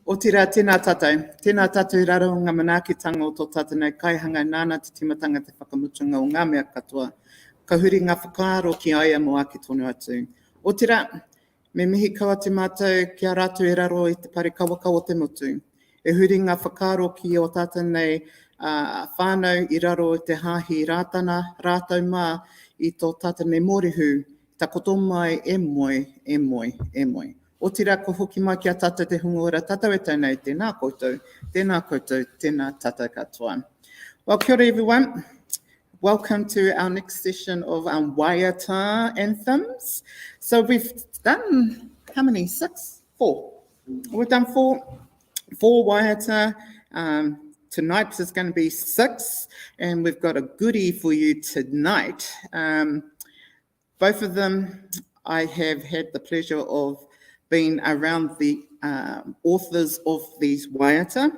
Otirā, tēnā tātou. Tēnā tātou i raro ngā manaakitanga o tō tātou nei kaihanga nāna te tīmatanga te whakamutunga o ngā mea katoa. Ka huri ngā whakaaro ki a ia mō ake tonu atu. Otirā, me mihi kau atu mātou ki a rātou i raro i te pare kawakawa o te motu. E huri ngā whakaaro ki ō tātou nei whānau i raro i te hāhi Rātana, rātou mā i tō tātou nei mōrehu, takoto mai e moe, e moe, e moe. Otirā kua hoki mai ki a tātou te hunga ora tātou e tau nei, tēnā koutou, tēnā koutou, tēnā tātou katoa. Well, kia ora everyone. Welcome to our next session of Waiata Anthems. So we've done, how many? Six? Four. We've done four, four waiata. Um, tonight is going to be six, and we've got a goodie for you tonight. Um, both of them, I have had the pleasure of being around the um, authors of these waiata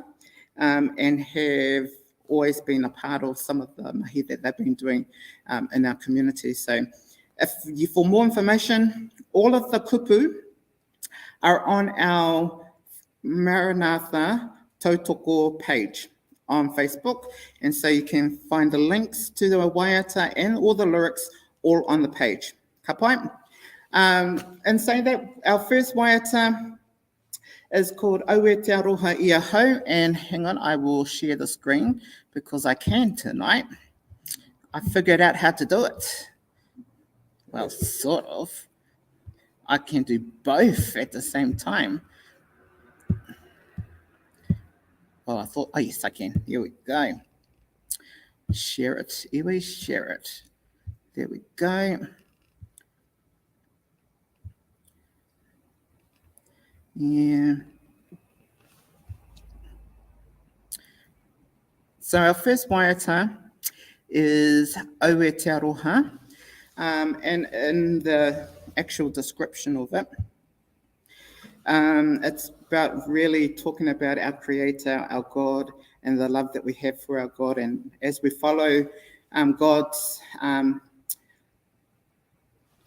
um, and have always been a part of some of the mahi that they've been doing um, in our community. So if you, for more information, all of the kupu are on our Maranatha Tautoko page on Facebook. And so you can find the links to the waiata and all the lyrics all on the page. Ka pai. Um, and so that our first waiata is called Aue Te Aroha Ia Hau. And hang on, I will share the screen because I can tonight. I figured out how to do it. Well, sort of. I can do both at the same time. Well, I thought, oh, yes, I can. Here we go. Share it. Iwi, share it. There we go. Yeah. So our first waiata is Aue Te Aroha, um, and in the actual description of it, um, it's about really talking about our Creator, our God, and the love that we have for our God. And as we follow um, God's um,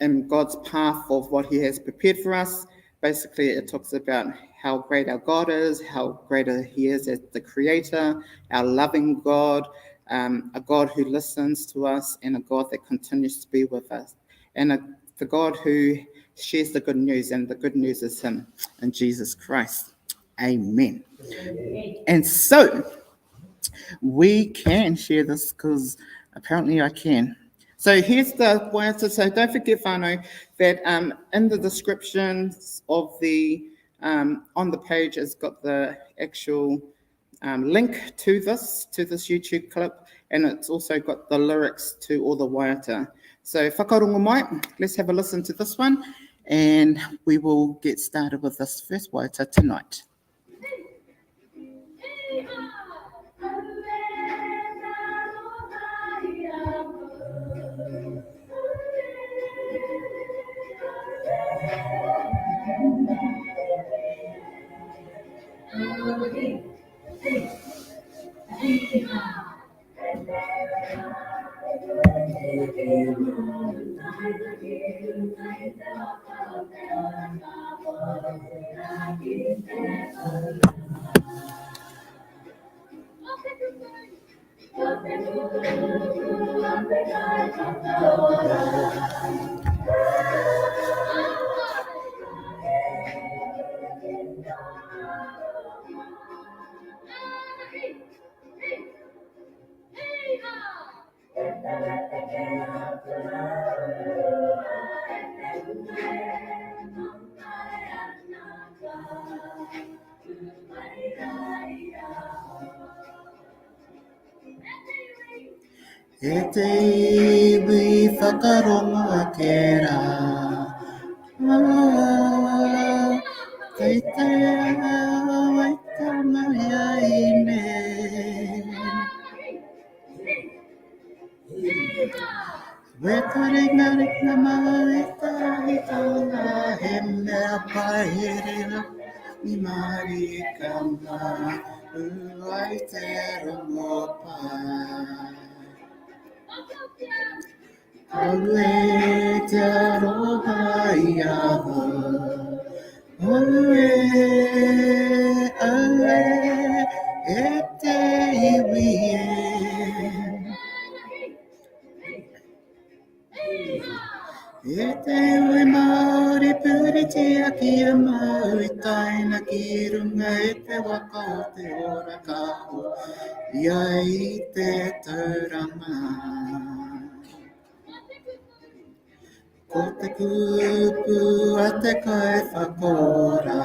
and God's path of what He has prepared for us, basically it talks about how great our God is, how great He is as the Creator, our loving God, um, a God who listens to us, and a God that continues to be with us, and a, the God who shares the good news, and the good news is Him and Jesus Christ. Amen. Amen. And so we can share this because apparently I can. So here's the answer. So don't forget, whānau, that um, in the descriptions of the um, on the page has got the actual um, link to this to this YouTube clip, and it's also got the lyrics to all the waiata. So whakarongo mai, let's have a listen to this one, and we will get started with this first waiata tonight. E te iwi whakarongo ake rā. Ah, kei te au e tana ia ine. Wetaringa ringa mau e tahi tōna he mea paerera i marika mā ū ai te rongo pai. Aue te aroha i ahau, aue. te waka o te ora ka hoe ia i te tauranga. Ko te kupu a te Kaiwhakaora.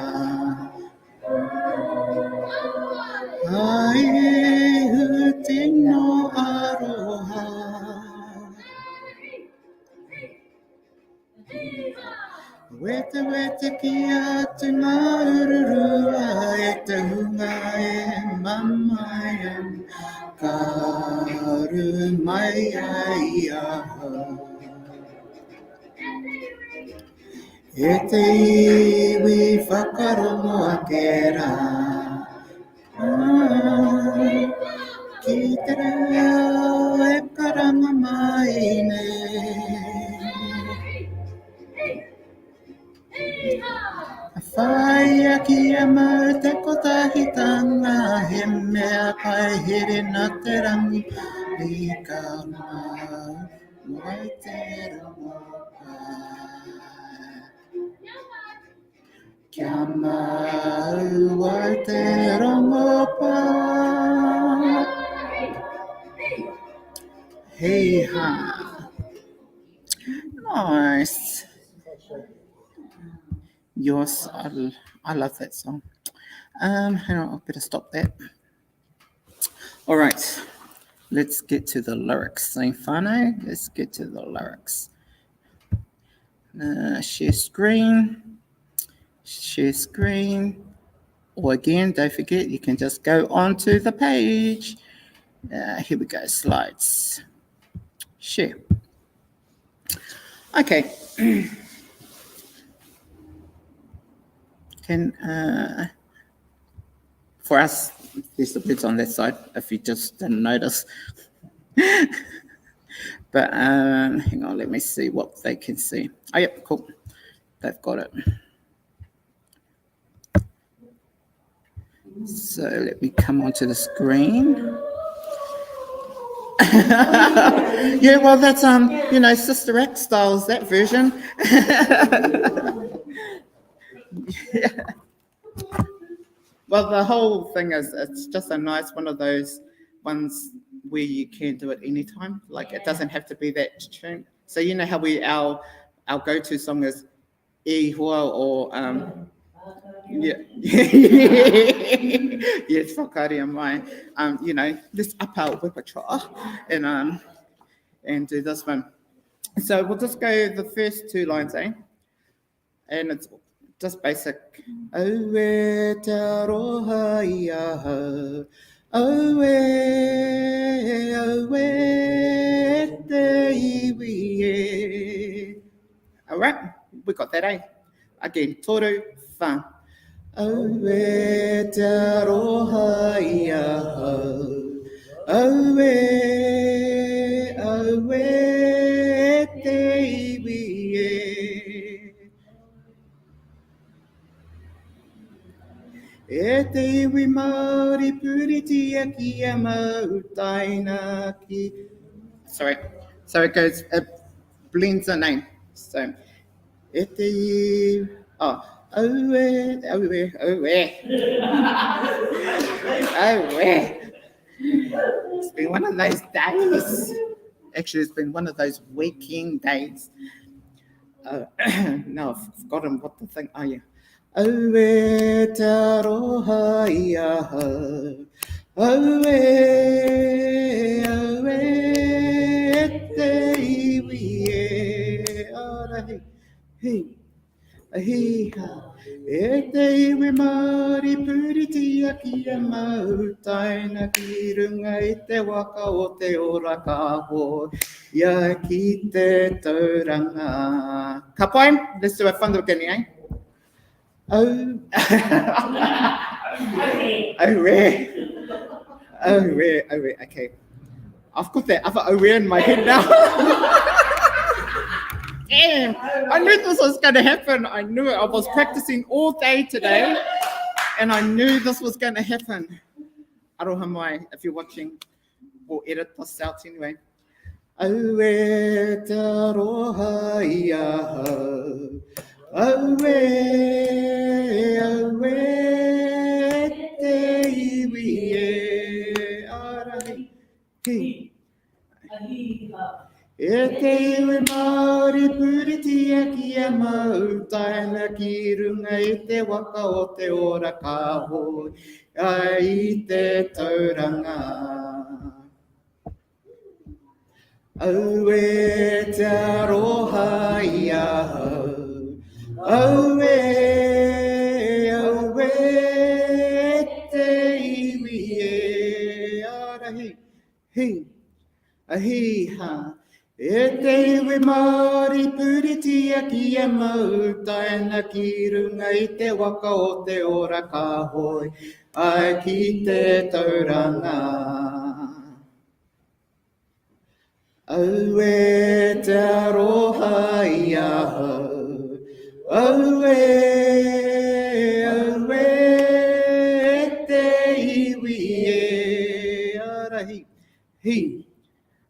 A Ihu tino aroha. Wetewetekia atu ngā ururua e te hunga e mamae ana, ka uru mai ai i ahau. E te iwi whakarongo ake rā. Ki te reo e karanga mai nei. Whāia kia mau te kotahitanga, he mea pai here nā te rangi, i ka mau ai te rongo pai. Kia mau ai te rongo pai. Hei ha. Nice. Yours, I, I love that song. Um, hang on, I better stop that. All right, let's get to the lyrics. Whānau, let's get to the lyrics. Uh, share screen, share screen. Or again, don't forget, you can just go onto the page. Uh, here we go, slides. Share. Okay. Can, uh, for us, there's the words on that side if you just didn't notice. but um, hang on, let me see what they can see. Oh, yep, cool. They've got it. So let me come onto the screen. yeah, well, that's um, you know, Sister Act styles that version. yeah. Well, the whole thing is it's just a nice one of those ones where you can do it anytime. Like it doesn't have to be that tune. So you know how we our our go-to song is E Hoa or um yeah yes whakaaria mai um you know let's up our repertoire and um and do this one. So we'll just go the first two lines, eh? And it's just basic. Aue te aroha i ahau. Aue, aue te iwi e. All right, we got that, eh? Again, toru, wha. Aue te aroha i ahau. Aue, aue te iwi e. E te iwi Māori puritia kia mau taina ki... Sorry, so it goes, it blends the name. So, e te iwi... Oh, aue, aue, aue. aue. It's been one of those days. Actually, it's been one of those weekend days. Uh, now I've forgotten what the thing. Oh, yeah. Aue te aroha i ahau. Aue, aue te iwi e. Ara hei, hei. Hi ha, e te iwi Māori puritia kia mau taina ki runga i te waka o te ora ka hoe ia ki te tauranga. Ka pai, let's do it from the beginning, eh? Au... Aue. Aue, aue, okay. I've got that other aue in my head now. Damn, I knew this was going to happen. I knew it. I was practicing all day today and I knew this was going to happen. Aroha mai, if you're watching, we'll edit this out anyway. Aue te aroha i ahau. Aue, aue te E te iwi Māori puritia kia mau taena ki runga i te waka o te ora ka hoe ai i te tauranga. Auē te aroha i ahau, auē, auē te iwi e ārahi, hi, a hi ha. E te iwi Māori puritia kia mau taena ki runga i te waka o te ora ka hoe ai ki te tauranga. Auē te aroha i ahau, auē, auē te iwi e ārahi, hi,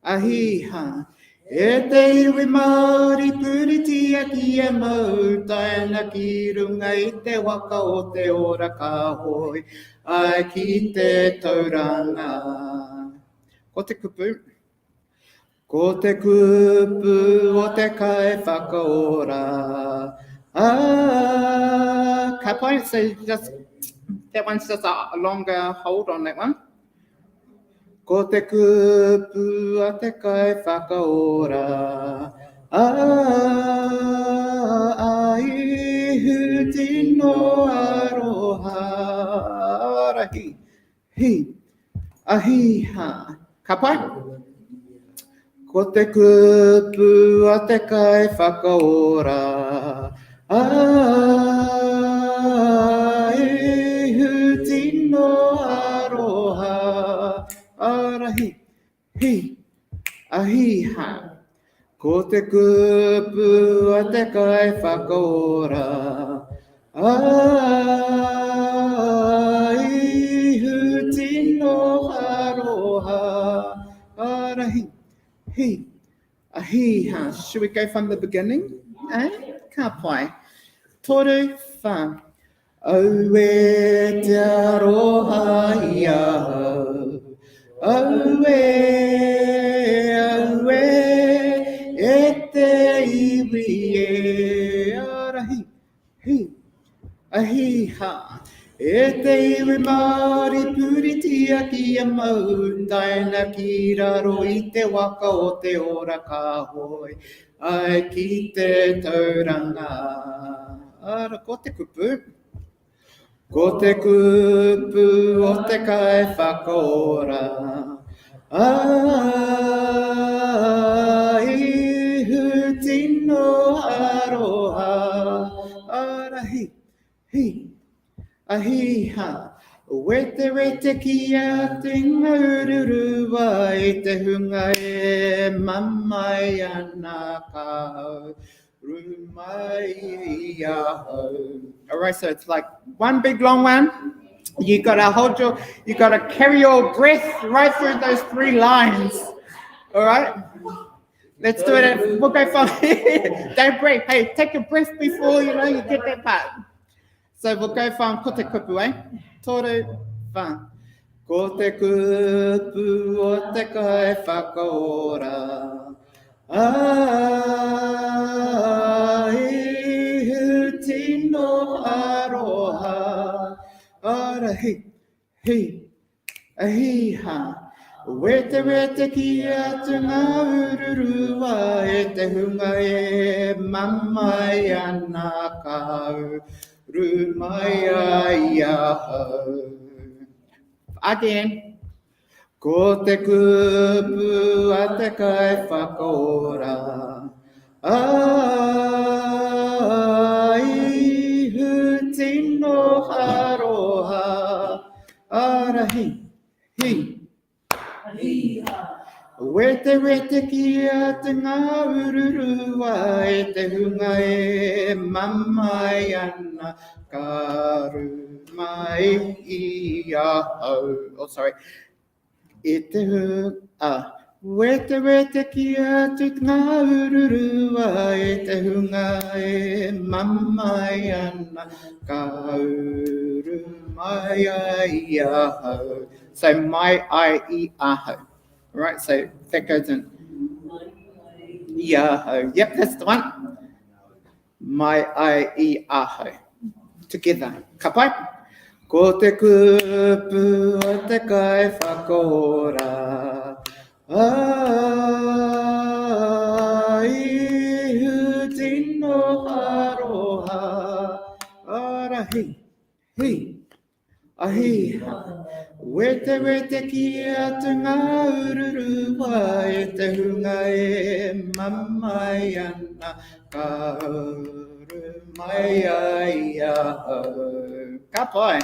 a hi ha. E te iwi Māori puritia kia mau taena ki runga i te waka o te ora ka hoe ai ki te tauranga. Ko te kupu. Ko te kupu o te kaiwhakaora. Ah, ka pai. So just, that one's just a longer hold on that one. Ko te kupu a te kaiwhakaora. Ah, a Ihu tino aroha. Rahi. Hi, a hi ha. Ka pai? Ko te kupu a te kaiwhakaora, a Ihu tino aroha, arahi, hi, a hi ha. Ko te kupu a te kaiwhakaora, a Ihu tino aroha, arahi, hi, a hi ha. Should we go from the beginning? Eh? Ka pai. Toru, wha. Auē te aroha i ahau, auē, auē, e te iwi e ārahi, hi, a hi ha. E te iwi Māori puritia kia mau taena ki raro i te waka o te ora ka hoe Ai ki te tauranga. Ara, ko te kupu. Ko te kupu o te kaiwhakaora. A Ihu tino aroha. Ara hi, hi, A hi ha, wetewete ki a te ngaururua i te hunga e mamae ana ka uru mai i ahau. All right, so it's like one big long one. You gotta hold your, you gotta carry your breath right through those three lines. All right. Let's do it. We'll go from Don't breathe. Hey, take a breath before you know you get that part. So we'll go from ko te kupu, eh? Toru, wha. Ko te kupu o te kai whakaora. A ihu tino aroha. Ara hi, hi, A hi ha. Wetewete ki atu ngā ururua e te hunga e mamae ana ka uru mai ai ahau. Again. Ko te kupu a te kaiwhakaora, a Ihu tino aroha. Ara hi, hi. Hi-ha. Wetewete ki a te ngāururua e te hunga e mamae ana ka ru mai i ahau. Oh, sorry. I te hunga, wetewete ki a te ngāururua e te hunga e mamae ana ka uru mai ai i ahau. So mai ai i ahau. Right, so that goes in. i ahau. Yep, that's the one. Mai ai i ahau. Together. Ka pai? Ko te kupu a te Kaiwhakaora. A Ihu tino aroha. Ara hi, hi, Ahi, wetewete ki atu ngā ururua e te hunga e mamae ana, ka uru mai ai i ahau. Ka pai.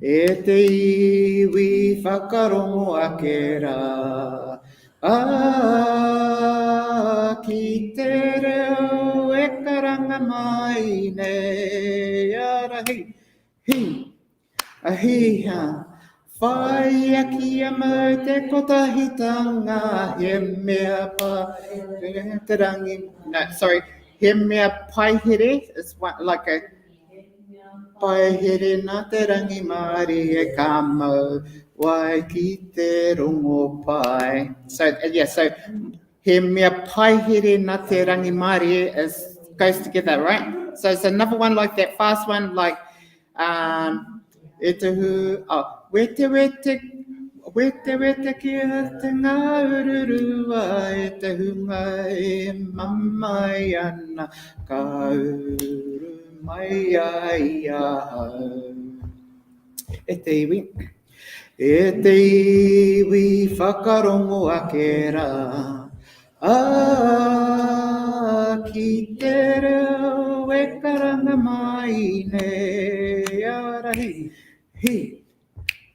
E te iwi whakarongo ake rā, ā, ki te reo e karanga mai nei, ara hi, hi, a hi ha. Whāia kia mau te kotahitanga, he mea pai te rangi, no, sorry, he mea paihere, is one, like a, Paihere nā te rangimārie ka mau wai ki te rongo pai. So, yeah, so he mea paihere nā te rangimārie is, goes together, right? So it's another one like that fast one, like um, e te hu, oh, wete wete, wete wete ki te ngā ururua e te hunga e mamae ana ka uru mai ai ahau. E te iwi, e te iwi whakarongo ake rā, ā, ki te reo e karanga mai nei, ara hi, hi,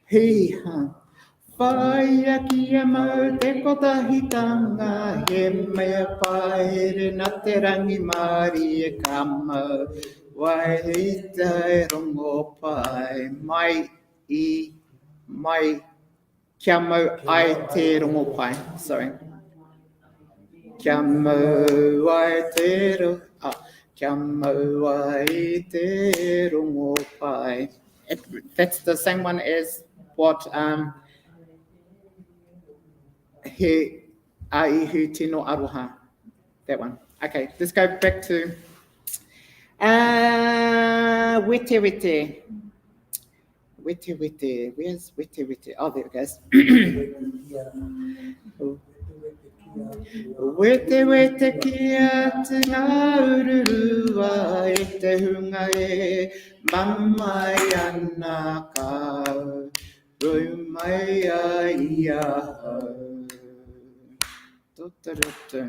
Hī ha. Whāia kia mau te kotahitanga, he mea pāhere nā te rangimārie ka mau wai i te rongo pai mai i mai kia mau ai te rongo pai. Sorry. Kia mau ai te ah, kia mau ai te rongo pai. It, that's the same one as what um, he a ihu tino aroha. That one. Okay, let's go back to uh, wete wete. Wete wete. Where's wete wete? Oh, there it goes. Wetewete ki atu ngā ururua e te hunga e mamae ana ka uru mai ai i ahau. Tuturutu.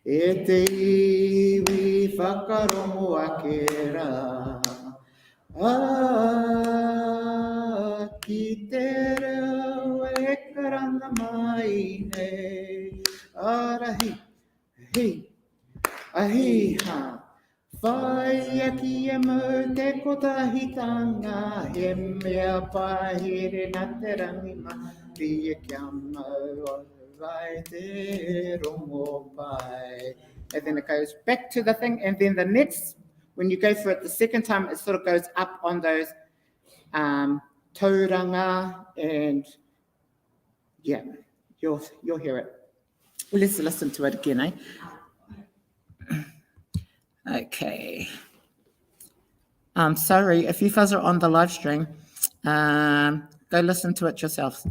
E te iwi whakarongo ake rā. Ā, ki te reo e karanga mai nei, ara hi, hi, a hi ha. Whāia kia mau te kotahitanga, he mea pāhere nā te rangimārie kia mau ai te rongo pai. And then it goes back to the thing, and then the next when you go for it the second time, it sort of goes up on those um, tauranga and yeah, you'll, you'll hear it. Let's listen to it again, eh? Okay. I'm sorry, if you fellas are on the live stream, um, go listen to it yourselves.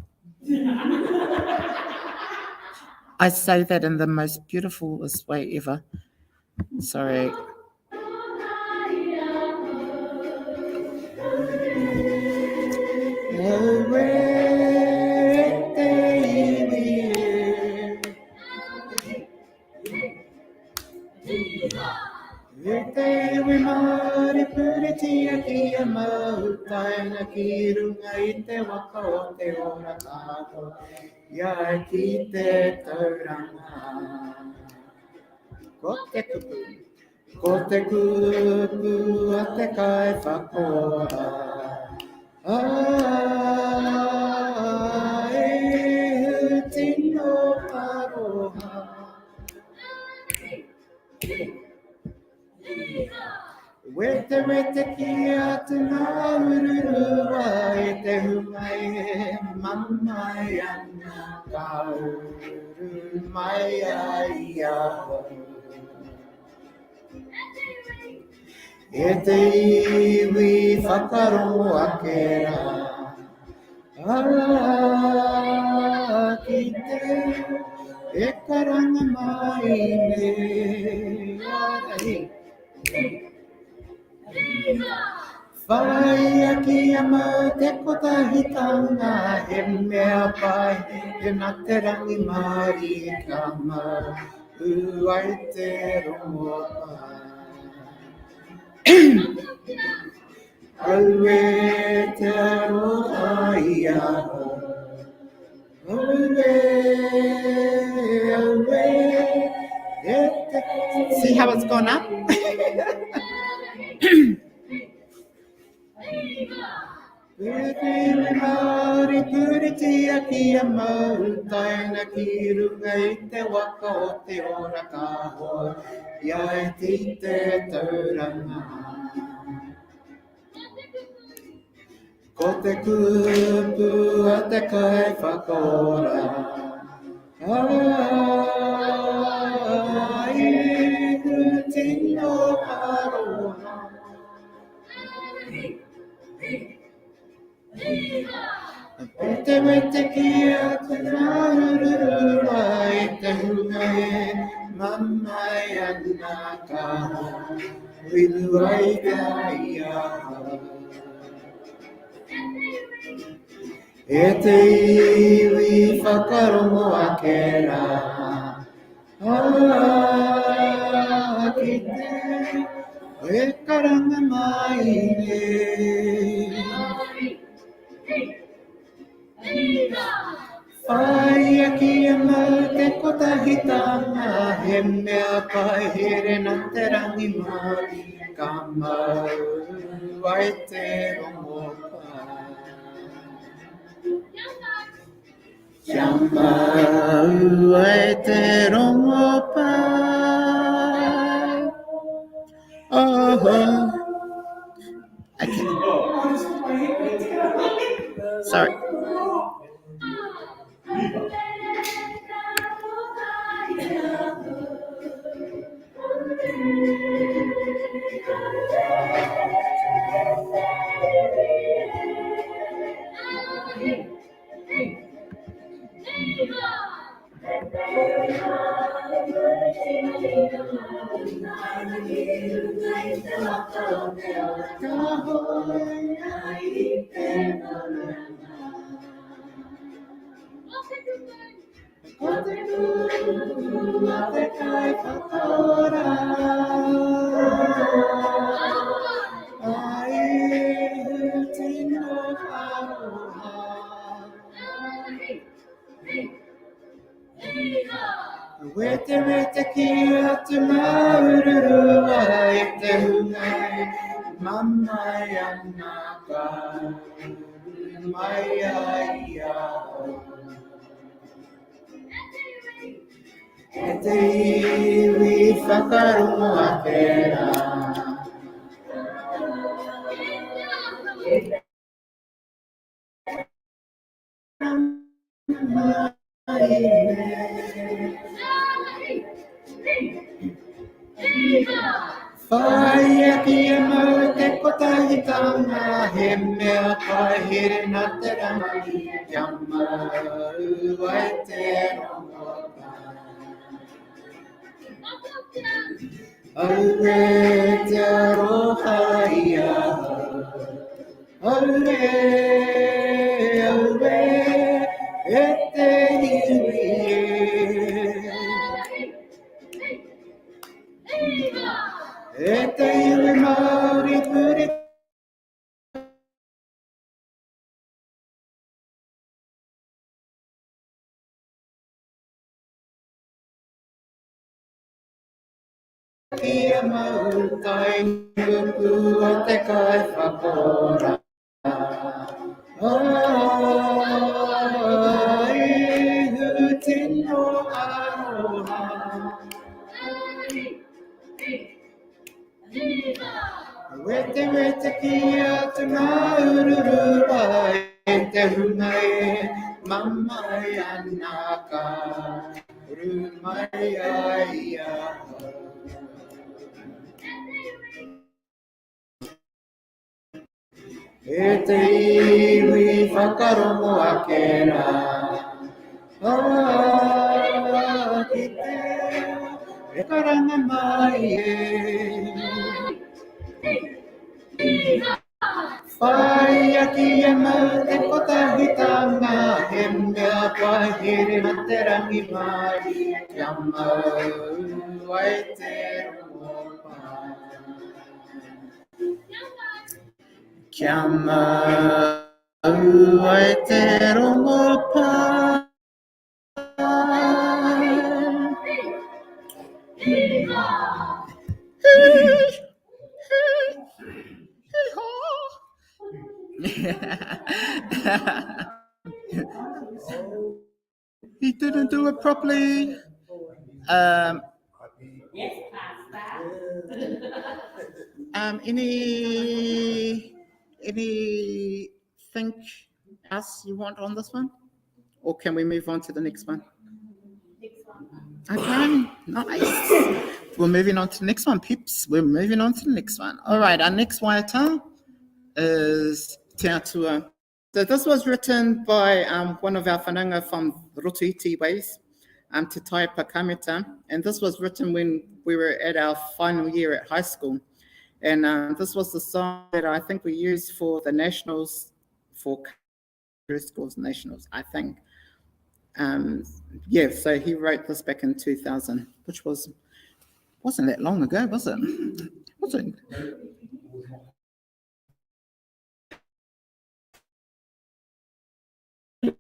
I say that in the most beautifulest way ever. Sorry. E te iwi Māori puritia kia mau taina ki runga i te waka o te ora tātou ia ki te tauranga. Ko te kupu, ko te kupu a te Kaiwhakaora. A Ihu tino aroha. Wetewete ki atu ngā ururua e te hunga e mamae. mamae ana ka uru mai ai i ahau. E te iwi whakarongo ake rā, ā, ki te e karanga mai nei ārahi. Whāia kia mau te kotahitanga, he mea pai, he nā te rangimārie ka mau ai te rongopai. Auē te aroha i ahau. Auē, auē, e te... See how it's gone up? Pēpi Māori puritia kia mau taina ki runga i te waka o te ora ka hoe i ai ti te tauranga. Ko te kupu a te Kaiwhakaora, Ai, tino aroha. E te wete ki a te rārururua e te hunga e mamae ana ka whiu ai te i ahau. E te iwi whakarongo ake rā, ā, ki te e karanga mai nei. Whāia kia mau te kotahitanga, he mea pai here nā te rangimārie ka mau ai te rongopai. Kia mau ai te rongopai. Oh, oh. Okay. Sorry. Ko te kupu a te Kaiwhakaora. A Ihu tino aroha. Wetewete ki a te maururua e te hunga e mamae ana ka uru mai ai i ahau. E te iwi whakarongo ake rā. Whāia kia mau te kotahitanga, he mea pai here nā te rangi, kia mau ai te rongopai. Auē te aroha i ahau. Auē, auē, e te iwi e. E te iwi Māori puri Kia mau tai kupu a te Kaiwhakaora. Ihu tino aroha. Wete wete ki a te maururua e te hunga e. Mamae ana ka uru mai ai i ahau. E te iwi whakarongo ake rā. Ah, ki te e karanga mai e. Whāia kia mau te kotahitanga, he mea paihere ma te rangimārie, kia mau ai te rongopai. Kia mau ai te rongopai. He didn't do it properly. Um, Yes, Pastor. um, any anything else you want on this one? Or can we move on to the next one? Next one. Okay, nice. We're moving on to the next one, peeps. We're moving on to the next one. All right, our next waiata is Te Atua. So this was written by um, one of our whanaunga from Rotoiti ways, um, Te Taipa Kameta, and this was written when we were at our final year at high school. And um, this was the song that I think we used for the nationals, for schools nationals, I think. Um, yeah, so he wrote this back in 2000, which was, wasn't that long ago, was it? Was it?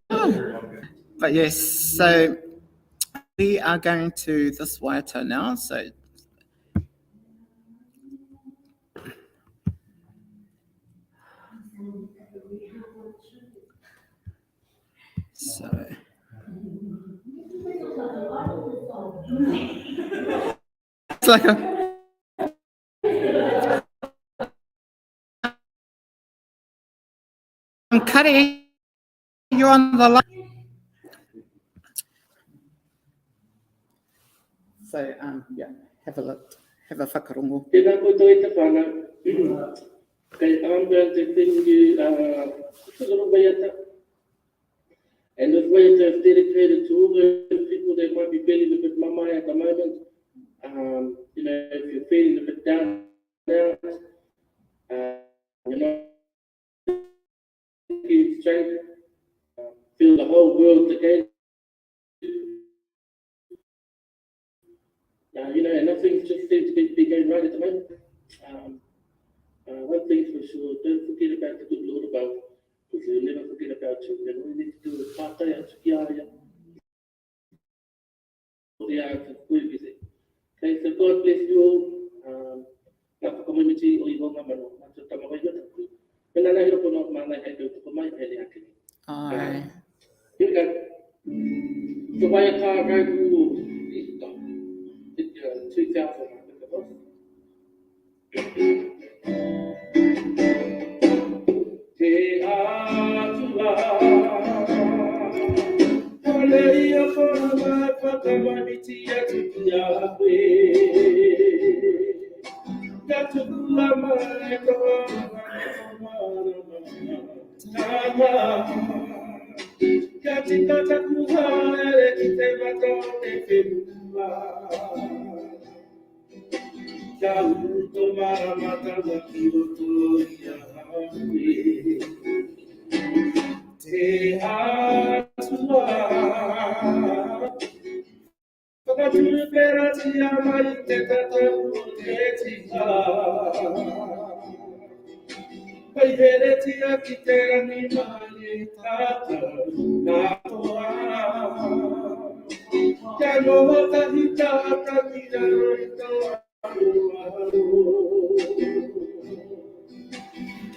Oh. But yes, so we are going to this waiata now. So So it's like a I'm cutting you on the line. So um, yeah, have a look, have a whakarongo. Tēnā koutou e te whānau. Kei I'm going to sing you uh, a little waiata. And this waiata is dedicated to all those people that might be feeling a bit mamae at the moment. Um, you know, if you're feeling a bit down and out, uh, you're not getting straight, uh, feel the whole world against you. Uh, you know, and nothing just seems to be, be going right at the moment. Um, uh, one thing's for sure, don't forget about the good Lord above, because he'll never forget about you. And all you need to do is pātai atu ki a ia, for the answers for everything. Okay, so God bless you all. Um, ngā whakamoemiti o iho ngā mano, ngā tū tama wairua taku. Mena nei ropo no māngai hei tautoko mai, haere ake nei. Ai. Here we go. Te waiata rauhū i 2000, I think it was. Te Atua, Kore ia whanga whakamamiti atu ki a koe. Ka tukua mai tō anga me tō marama. Tama, ka tika taku haere ki te mata o te whenua. Kia ū tō māramatanga ki roto i a koe. Te Atua, whakatūwheratia mai te tatau o te tika. Paiheretia ki te rangimārie tātou katoa. Kia noho tahi tātou ki raro i tō aroaro.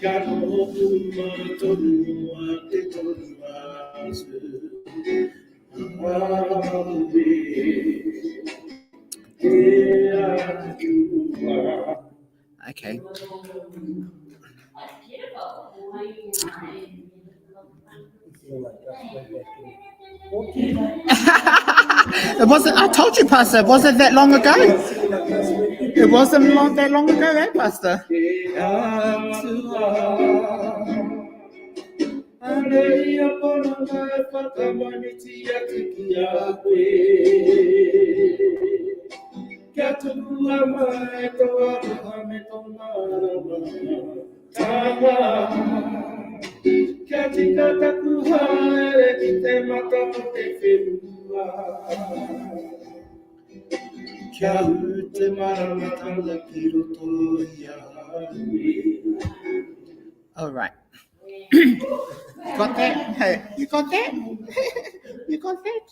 Kia noho pūmau tonu ake tonu atu. Āme. Te Atua. Okay. That's beautiful. It wasn't, I told you, Pastor, it wasn't that long ago. It wasn't long, that long ago, eh, Pastor? Kia tukua mai tō aroha me tō māramatanga. Kia tika taku haere ki te mata o te whenua. Kia ū te māramatanga ki roto i ahau. All right. Got that? Hey, you got that? You got that?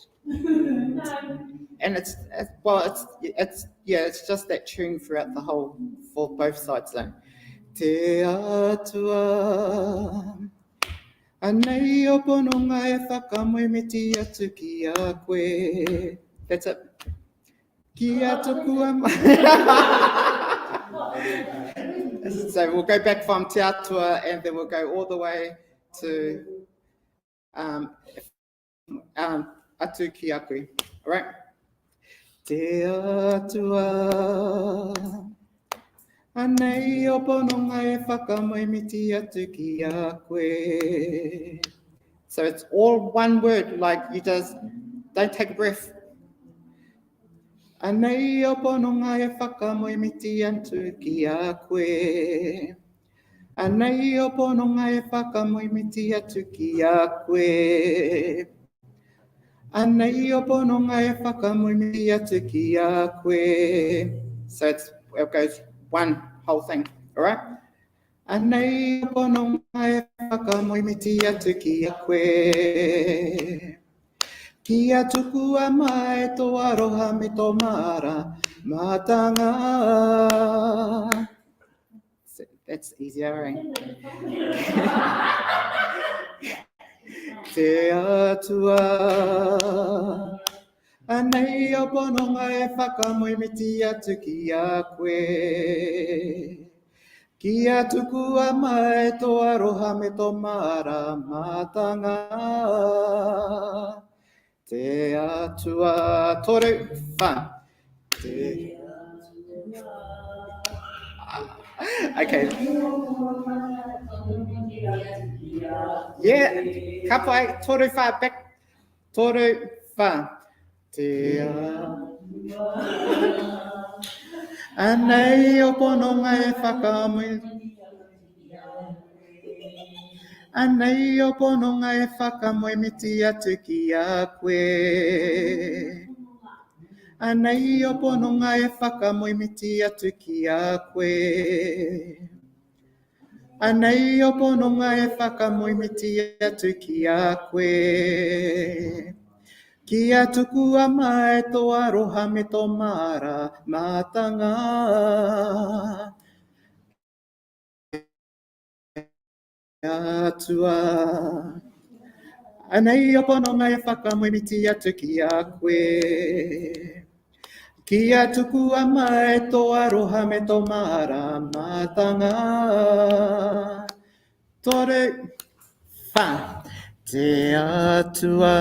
And it's, it's well, it's it's yeah, it's just that tune throughout the whole for both sides though. Te Atua, anei o pononga e whakamoemiti atu ki a koe. That's it. Kia tukua mai. So we'll go back from Te Atua and then we'll go all the way to um, um, atu ki a koe. All right. Te Atua, anei o pononga e whakamoemiti atu ki a koe. So it's all one word, like you just don't take a breath. Anei o pononga e whakamoemiti atu ki a koe. Anei o pononga e whakamoemiti atu ki a koe. Anei o pononga e whakamoemiti atu ki a koe. So it's, it goes one whole thing, all right? Anei o pononga e whakamoemiti atu ki a koe. Kia tukua mai tō aroha me tō māramatanga. That's easier, eh? Te Atua, anei o pononga e whakamoemiti atu ki a koe. Kia tukua mai tō aroha me tō māramatanga. Te Atua, toru, wha. Te Okay. Yeah, ka pai, toru, wha, back. Toru, wha. Te Atua. Anei o pononga e whakamui. Anei o pononga e whakamoemiti atu ki a koe. Anei o pononga e whakamoemiti atu ki a koe. Anei o pononga e whakamoemiti atu ki a koe. Kia tukua mai tō aroha me tō māramatanga. Atua. Anei o pononga e whakamoemiti atu ki a koe. Kia tukua mai tō aroha me tō māramatanga. Toru, wha. Te Atua.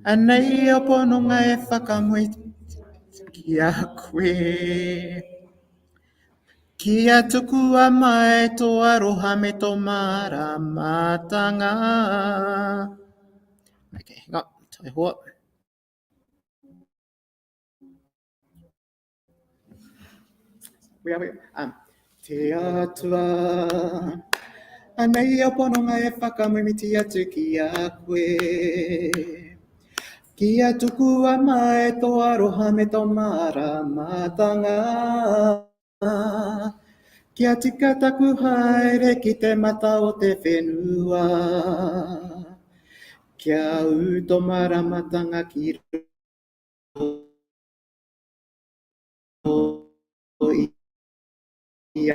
Anei o pononga e whakamoemiti ki a koe. Kia tukua mai tō aroha me tō māramatanga. Okay, hang on, taihoa. We are, we are. Um, te Atua, anei a pononga e whakamoemiti atu ki a koe. Kia tukua mai tō aroha me tō māramatanga. Kia tika taku haere ki te mata o te whenua. Kia ū tō māramatanga ki roto i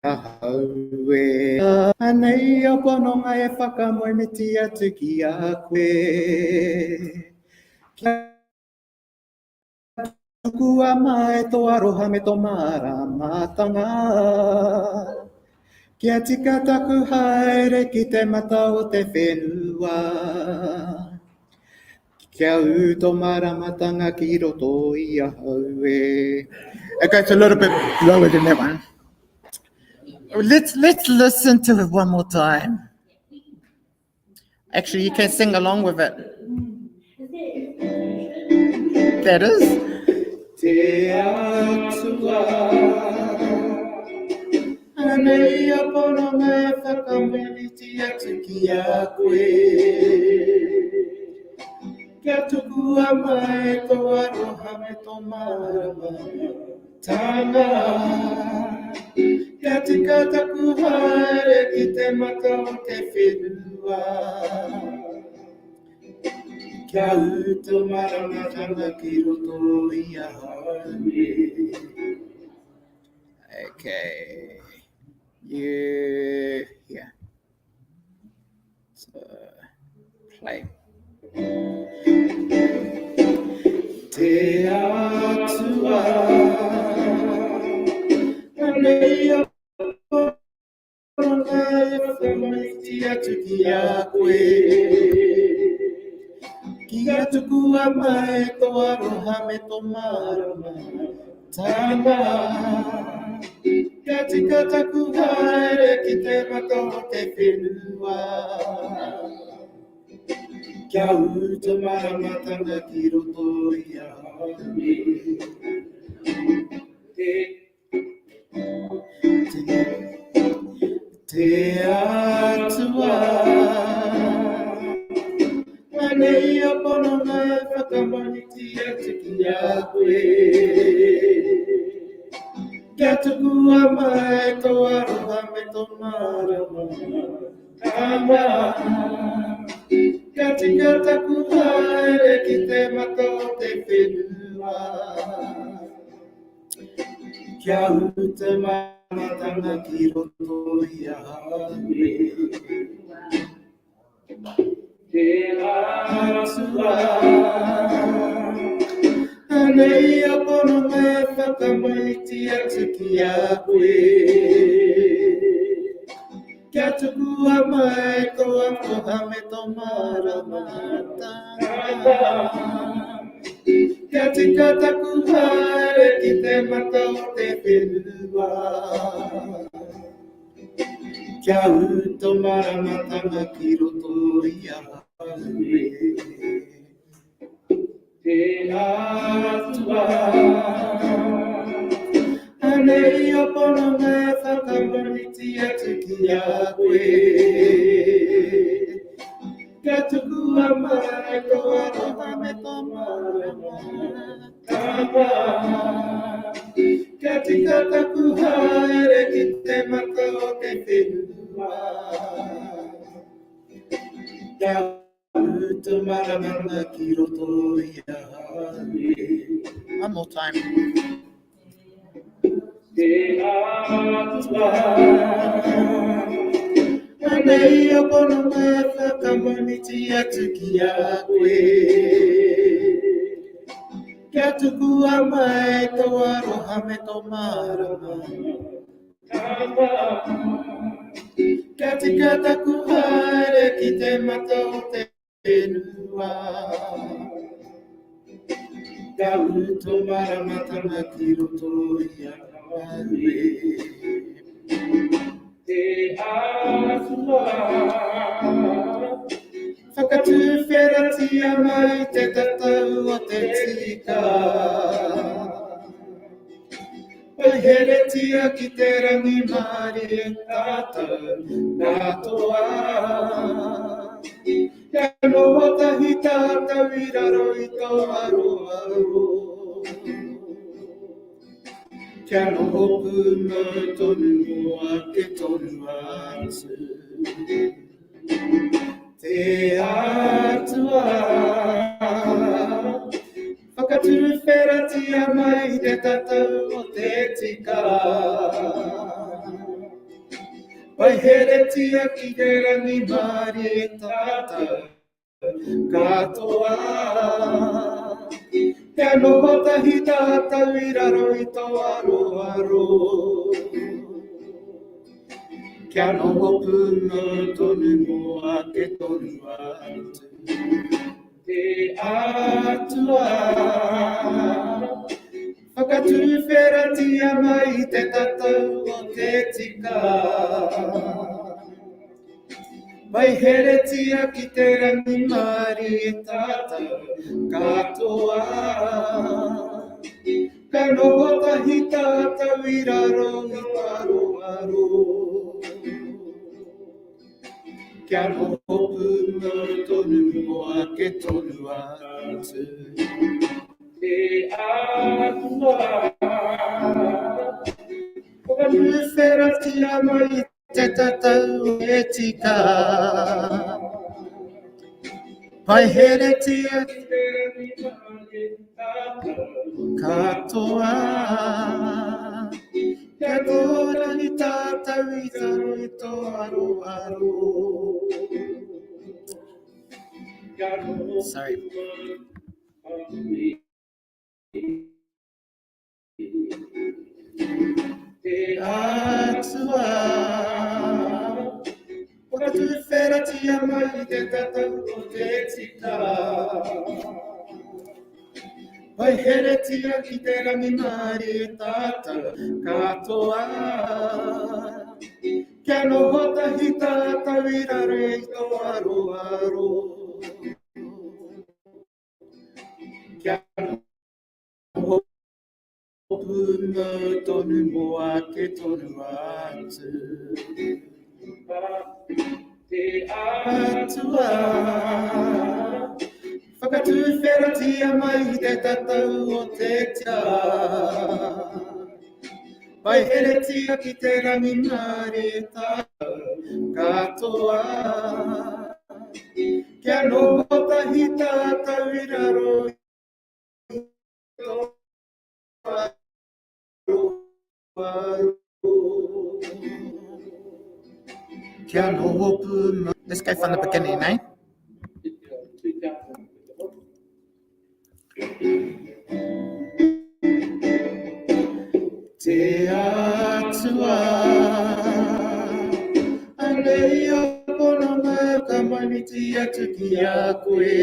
ahau e. Anei a pononga e whakamoemiti atu ki a koe. Kia tukua mai tō aroha me tō māramatanga. Kia tika taku haere ki te mata o te whenua. Kia ū tō māramatanga ki roto i ahau e. Okay, it's a little bit lower than that one. Let's, let's listen to it one more time. Actually, you can sing along with it. That is. Te Atua, anei a pononga e whakamoemiti atu ki a koe. Kia tukua mai tō aroha me tō marama. Tanga, kia tika taku haere ki te mata o te whenua. Kia ū tō maramatanga ki roto i ahau e. Okay. You here. So, play. Te Atua, anei a pononga e whakamaiti atu ki a koe. Kia tukua mai tō aroha me tō mārama. Tama, kia tika taku haere ki te mata o te whenua. Kia ū te maramatanga ki roto i ahau e. Te, te, te Atua, anei a pononga e whakamaniti atu ki a koe. Kia tukua mai tō aroha me tō mārama. Tama, kia tika taku haere ki te mata o te whenua. Kia ū te māramatanga ki roto i ahau e. Te Atua, anei a pononga e whakamaiti atu ki a koe. Kia tukua mai tō aroha me tō māramatanga. Kia tika taku haere ki te mata o te whenua. Kia ū tō māramatanga ki roto i ahau e. Te Atua, anei a pononga e whakamaniti atu ki a koe. Kia tukua mai tō aroha me tō māramatanga. Kia tika taku haere ki te mata o te whenua. Kia ū tō maramanga ki roto i ahau e. One more time. Te Atua, anei a pononga e whakamaniti atu ki a koe. Kia tukua mai tō aroha me tō mārama. Kia tika taku haere ki te mata o te whenua. Kia ū tō māramatanga ki roto i ahau e. Te Atua, whakatuwheratia mai te tatau o te tika. Paiheretia ki te rangimārie tātou katoa. Kia noho tahi tātou i raro i tō aroaro. Kia noho pūmau tonu mō ake tonu atu. Te Atua, whakatuwheratia mai te tatau o te tika. Paiheretia ki te rangimārie tātou katoa. Kia noho tahi tātou i raro i tō aroaro. Kia noho pūmau tonu mō ake tonu atu. Te Atua, whakatuwheratia mai te tatau o te tika. Paiheretia ki te rangimārie tātou katoa. Ka noho tahi tātou i raro i tō aroaro. Kia noho pūmau tonu mō ake tonu atu. Te Atua. Whakatuwheratia mai te tatau e tika. Paiheretia katoa. Kia tōrangi tātou i raro i tō aroaro. Sorry. Te Atua, whakatuwheratia mai te tatau o te tika. Paiheretia ki te rangimārie tātou katoa. Kia noho tahi tātou i raro i tō aroaro. Kia noho pūmau tonu mō ake tonu atu. Te Atua, whakatuwheratia mai te tatau o te tia. Paiheretia ki te rangimārie tātou katoa. Kia noho tahi tātou i raro i tō aroaro. Kia noho pūmau. Let's go from the beginning, eh? Te Atua, anei a pononga ka maimiti atu ki a koe.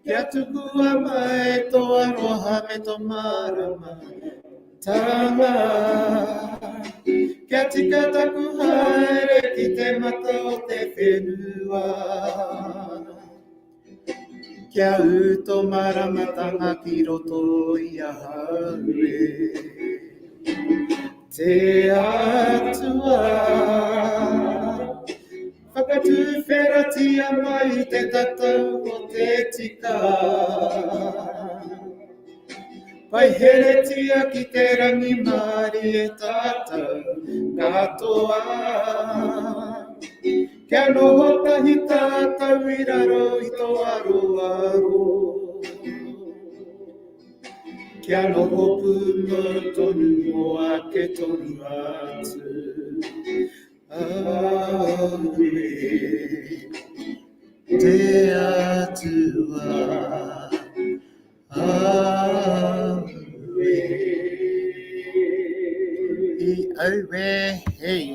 Kia tukua mai tō aroha me tō mārama tanga. Kia tika taku haere ki te mata o te whenua. Kia ū tō māramatanga ki roto i ahau e. Te Atua, whakatuwheratia mai te tatau o te tika. Paiheretia ki te rangimārie tātou katoa. Kia noho tahi tātou i raro i tō aroaro. Kia noho pūmau tonu mō ake tonu atu. Aue, te Atua. Aue. I aue hei.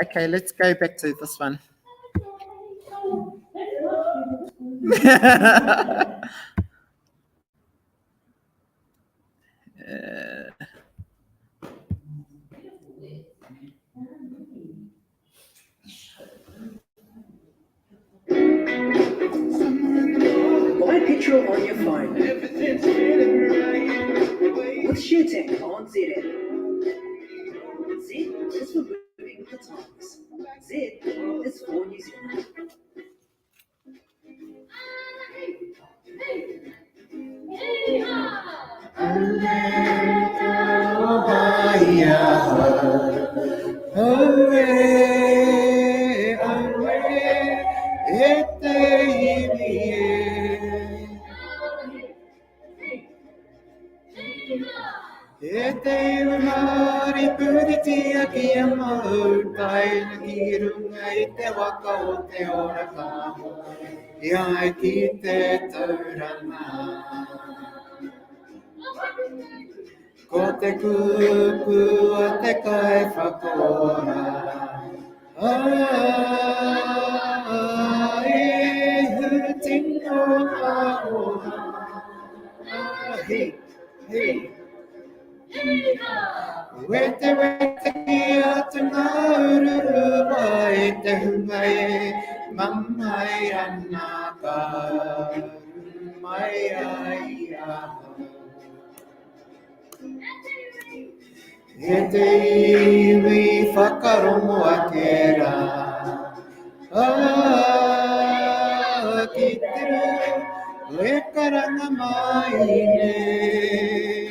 Okay, let's go back to this one. Buy petrol on your phone. With ShareTech on ZM. Z is for moving with the times. Z is for New Zealand. Aue, aue, e te iwi e. E te iwi Māori puritia kia mau taina ki runga i te waka o te ora ka i ai ki te tauranga. Ko te kupu a te Kaiwhakaora. A Ihu tino aroha. Hi, hi. Wetewetekia te ngārurua e te hunga e mamae ana ka uru mai ai i ahau. E te iwi whakarongo ake rā, ā, ki te reo e karanga mai nei.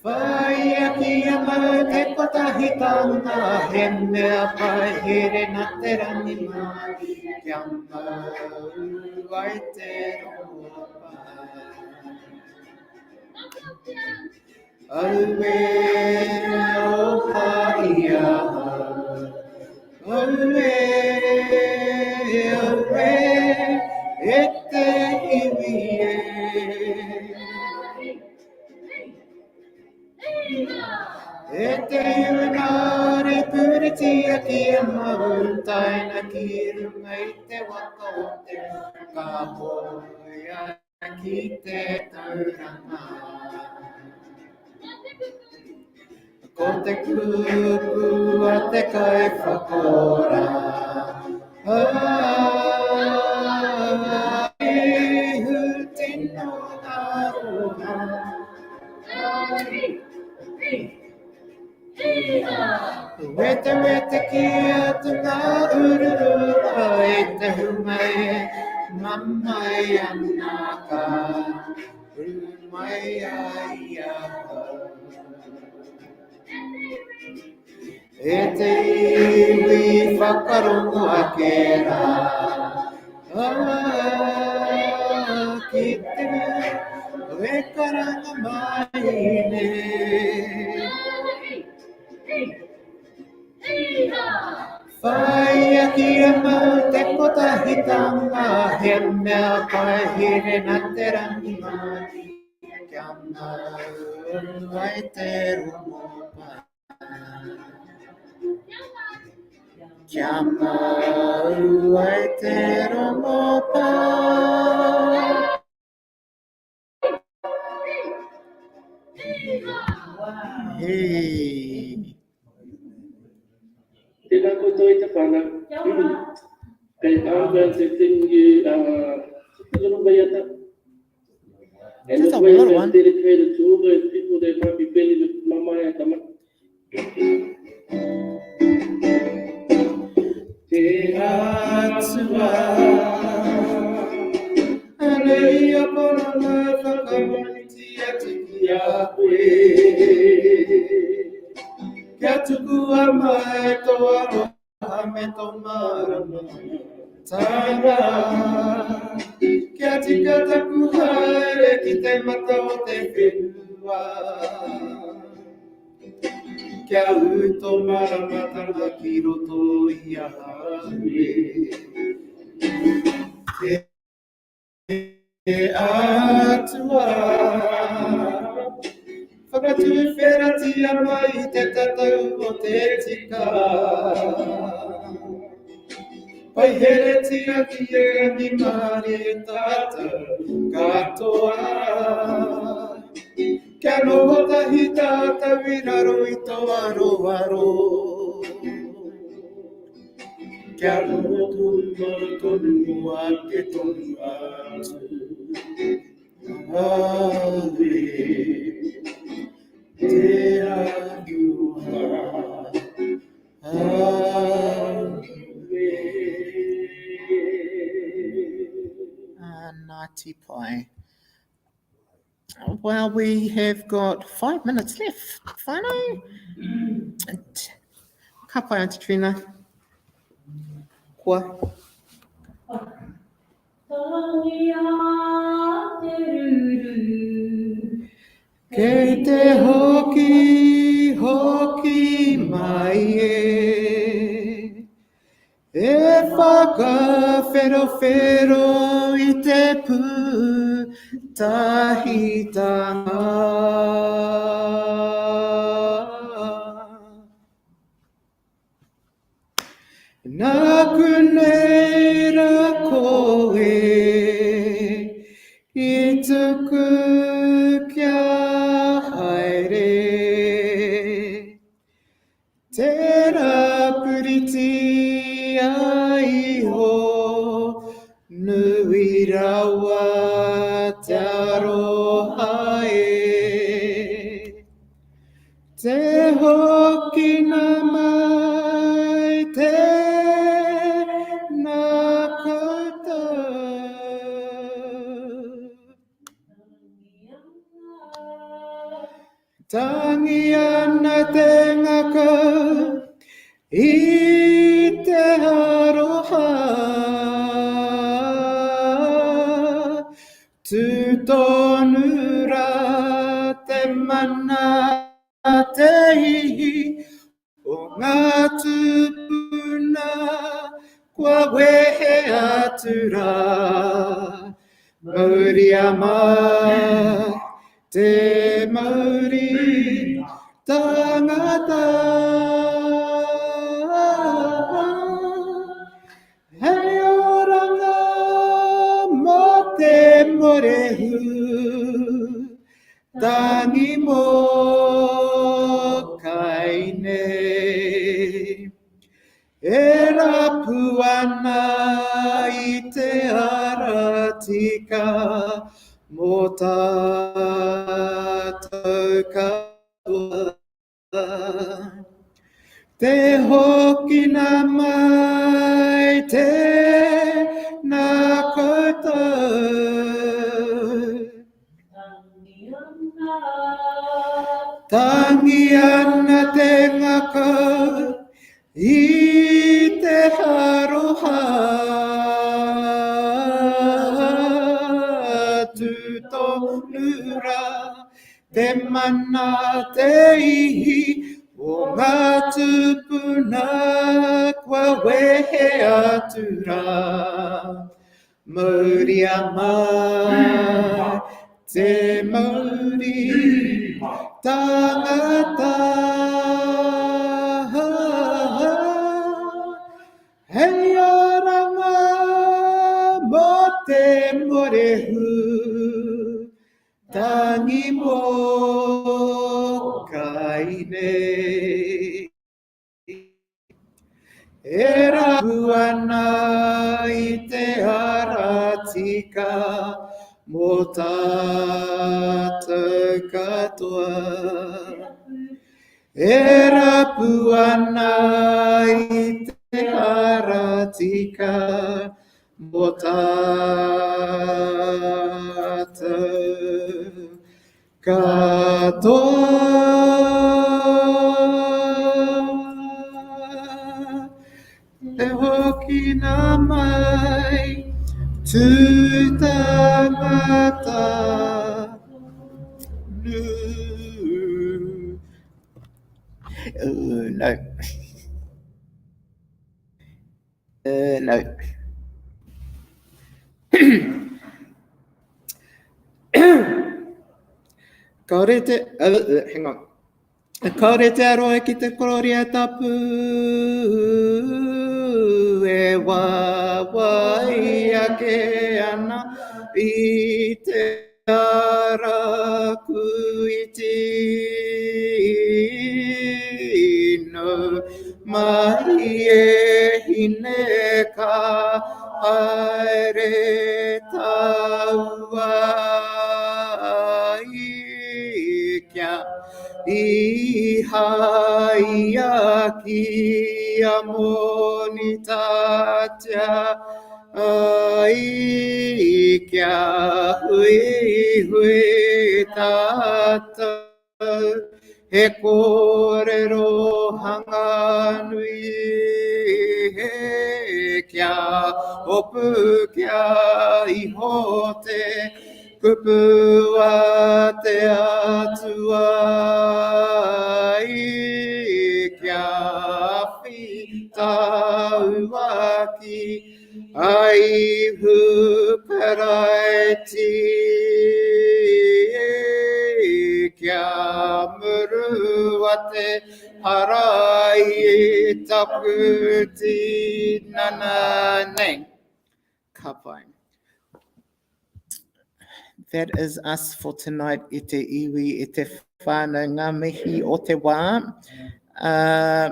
Whāia kia mau te kotahitanga, he mea pai here nā te rangimārie, kia mau ai te rongopai. Auē aroha i ahau, auē, auē, e te iwi e. E te iwi Māori puritia kia mau taina ki runga i te waka o te ka hoea ki te tauranga. Ko te kupu a te Kaiwhakaora. Ihu tino aroha. Wetewetekia te ngā ururua e te hunga e mamae ana ka uru mai ai i ahau. E te iwi whakarongo ake rā, ki te reo e karanga mai nei. Whāia kia mau te kotahitanga, he mea pai here nā te rangimārie. Kia mau ai te rongopai. Kia mau ai te rongopai. Hey. Tēnā koutou e te whānau. Kia ora. Kei I'm going to sing you just a little waiata. And Just this a little waiata is one. dedicated to all those people that might be feeling the mamae at the moment. Te Atua, anei a pononga whakamoemiti atu ki a koe. Kia tukua mai tō aroha me tō mārama tanga. Kia tika taku haere ki te mata o te whenua. Kia ū tō māramatanga ki roto i ahau e. Te Atua, whakatuwheratia mai te tatau o te tika. Paiheretia ki e rangimārie tātou katoa. Kia noho tahi tātou i raro i tō aroaro. Kia noho pūmau tonu mō ake tonu atu. Āe, te aroha. Āe. Ngāti Pai. Well, we have got five minutes left. Whānau. Ka pai, Aunty Trina. Kua. Tangia te ruru. Kei te hoki, hoki mai e. E whakawherowhero i te pū. Tahitanga. Nāku nei rā koe i tuku kia haere. Tērā puritia iho, nui rawa te aroha e. Te hokina mai tēnā koutou. Tangi ana te ngakau i te aroha. Tū tonu rā te mana te ihi o ngā tūpuna kua wehe atu rā. Mauria mai te mauri tangata. Hei oranga mō te morehu, tangi mō kai nei. E rapu ana i te ara tika mō tātou katoa. Te hokina mai tēnā koutou. Tangi ana te ngakau i te aroha. Tū tonu rā Te mana, te ihi o ngā tūpuna kua wehe atu rā. Mauria mai te mauri tangata. Hei oranga mō te morehu. Tangi mō kai nei. E rapu ana i te ara tika mō tātou katoa. E rapu ana i te ara tika Mō tātou katoa. Te hokina mai, tū tangata nū. No. No. Kāore te, hang on. Kāore te aroha ki te kororia tapu e wāwāi ake ana i te ara kūiti. Nau mai e hine ka haere tāua ai kia Īhaia kia monitatia ai kia huihui tātou he kōrero hanganui he kia hopu kia iho te kupu a te Atua i kia awhi tāua ki a Ihu Karaiti. te hara i taku tinana nei. Ka pai. That is us for tonight e te iwi, e te whānau, ngā mihi o te wā. Uh,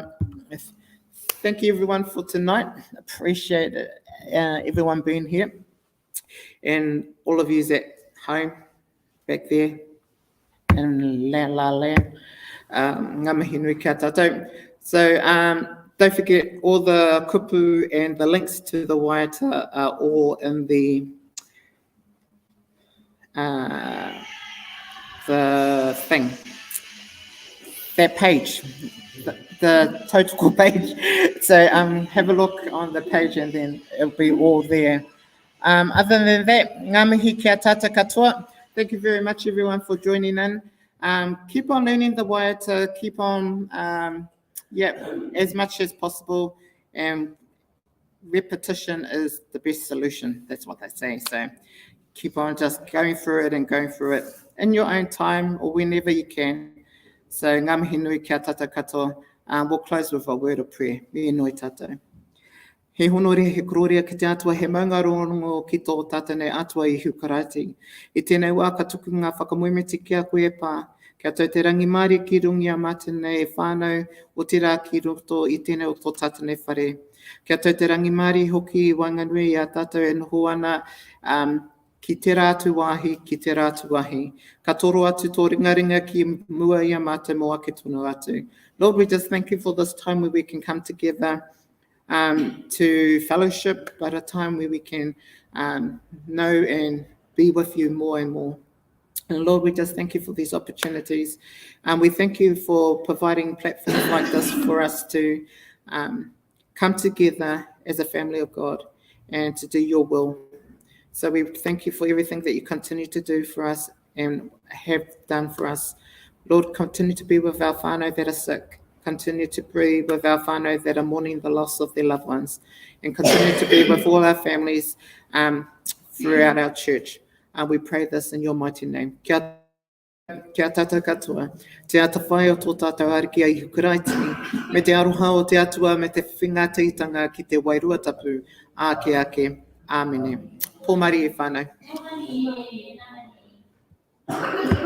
thank you everyone for tonight. Appreciate it, uh, everyone being here. And all of yous at home, back there, in La La Land. Um, ngā mihi nui kia tātou. So um, don't forget all the kupu and the links to the waiata are all in the uh, the thing, that page, the, the total page. So um, have a look on the page and then it'll be all there. Um, other than that, ngā mihi kia tata katoa. Thank you very much everyone for joining in. Um, keep on learning the waiata, keep on, um, yeah, as much as possible. And repetition is the best solution. That's what they say. So keep on just going through it and going through it in your own time or whenever you can. So ngā mihi nui kia tata katoa. Um, we'll close with a word of prayer. Me nui tātou. He honore, he kororia ki te Atua, he maunga rongo ki tō tātou nei Atua Ihu Karaiti. I tēnei wā ka tuku ngā whakamoemiti ki a koe e Pā, kia tau te rangimārie ki runga i a mātou nei e whānau, otirā ki roto i tēnei o tō tātou nei whare. Kia tau te rangimārie hoki i waenganui i a tātou e noho ana um, ki tērā atu wāhi, ki tērā atu wāhi. Ka toro atu tō ringaringa ki mua i a mātou mō ake tonu atu. Lord, we just thank you for this time where we can come together um, to fellowship, but a time where we can um, know and be with you more and more. And Lord, we just thank you for these opportunities. And we thank you for providing platforms like this for us to um, come together as a family of God and to do your will. So we thank you for everything that you continue to do for us and have done for us. Lord, continue to be with our whānau that are sick. Continue to be with our whānau that are mourning the loss of their loved ones. And continue to be with all our families um, throughout our church. Uh, we pray this in your mighty name. Kia, kia tātou katoa, te atawhai o tō tātou Ariki a Ihu Karaiti, me te aroha o te Atua me te whiwhinga teitanga ki te Wairua Tapu, āke ake. Āmene. Pō Marie whānau. Pō Marie.